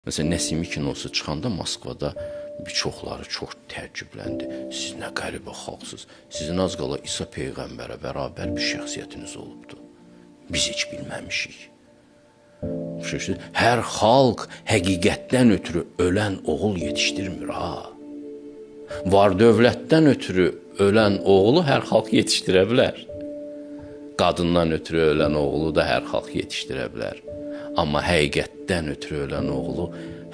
Məsələn, Nəsimi kinosu çıxanda Moskvada bir çoxları çox təəccübləndi. Siz nə qəribə xalqsınız. Sizin az qala İsa peyğəmbərə bərabər bir şəxsiyyətiniz olubdu. Biz heç bilməmişik. Başa? Hər xalq həqiqətdən ötürü ölən oğul yetişdirmir ha. Var dövlətdən ötürü ölən oğlu hər xalq yetişdirə bilər. Qadından ötürü ölən oğlu da hər xalq yetişdirə bilər. Amma həqiqətdən ötürü ölən oğlu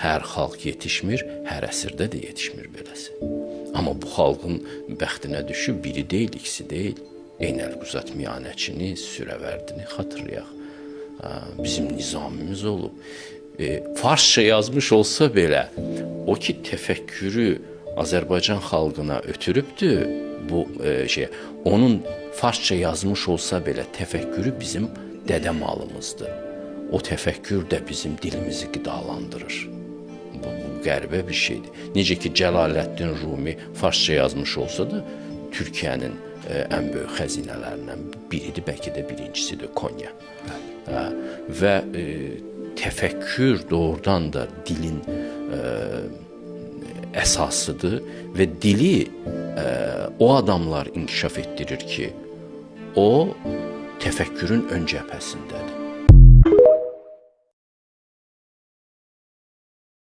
hər xalq yetişmir, hər əsrdə də yetişmir beləsi. Amma bu xalqın bəxtinə düşüb biri deyil, ikisi deyil. Eynəlquzat Miyanəçini, Sürəvərdini xatırlayaq. Bizim nizamimiz olub. Farsça yazmış olsa belə, o ki təfəkkürü Azərbaycan xalqına ötürübdü bu şey, onun farsça yazmış olsa belə təfəkkürü bizim dədə malımızdır. O təfəkkür də bizim dilimizi qidalandırır. Bu qəribə bir şeydir. Necə ki Cəlaləddin Rumi farsça yazmış olsa da Türkiyənin ən böyük xəzinələrindən biridir, bəlkə də birincisidir Konya. Hə, və təfəkkür doğrudan da dilin əsasıdır və dili o adamlar inkişaf etdirir ki, o təfəkkürün ön cəbhəsindədir.